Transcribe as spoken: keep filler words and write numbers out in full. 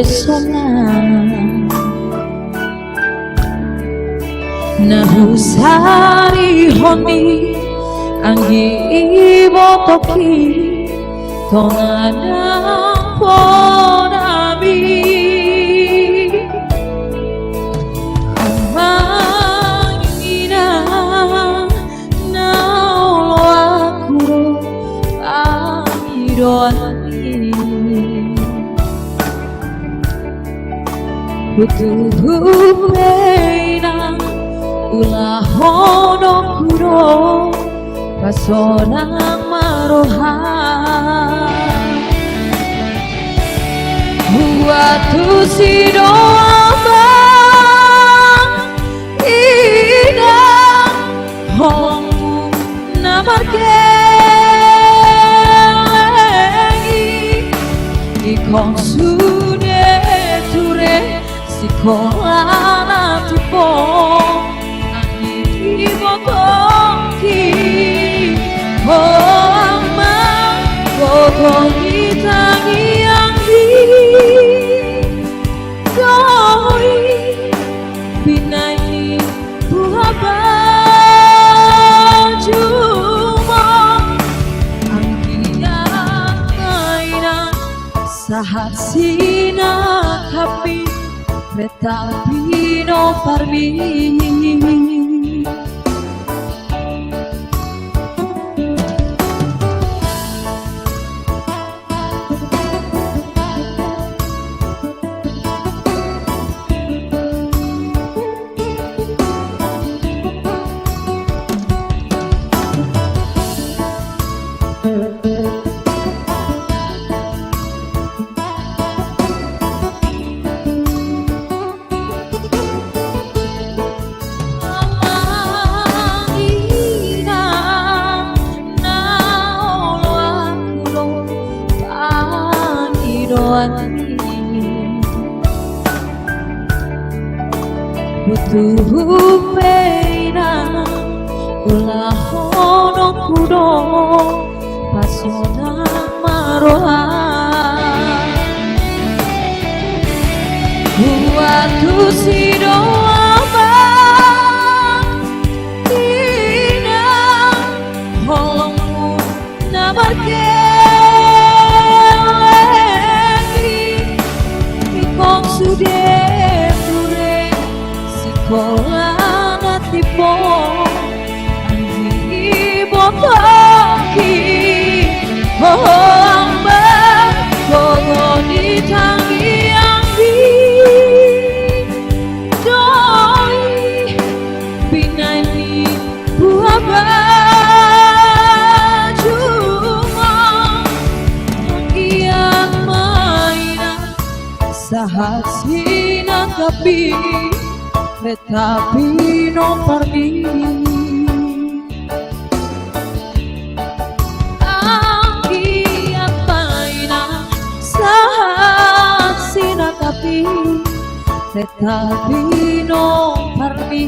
sonang. Na husarihon i anggi, ibotoki tonga nang podami. Amang inang, na oloan do pangidoanmi. Hutubu pe inang, ulahononku do pasonang ma roham. Huantusi do amang inang holongmu na markeleng i, ingkon sude ture sikola na timbo. Anggi, ibotoki, o amang, gogo ni tangiangki do i, binahen ni buha bajumon. Anggiat ma inang sahat sinangkapmi, reta pinomparmi. Amang inang, na oloan do pangidoanmi. Hutubu pe inang, ulahononku do pasonang ma roham. Huantusi do amang inang holongmu na markeleng i, ingkon sude ture sikola na timbo. Anggi, ibotoki, o amang, gogo ni tangiangki do i, binahen ni buha bajumon. Anggiat ma inang sahat sinangkapmi, reta pinomparmi. Anggiat ma inang sahat sinangkapmi, reta pinomparmi.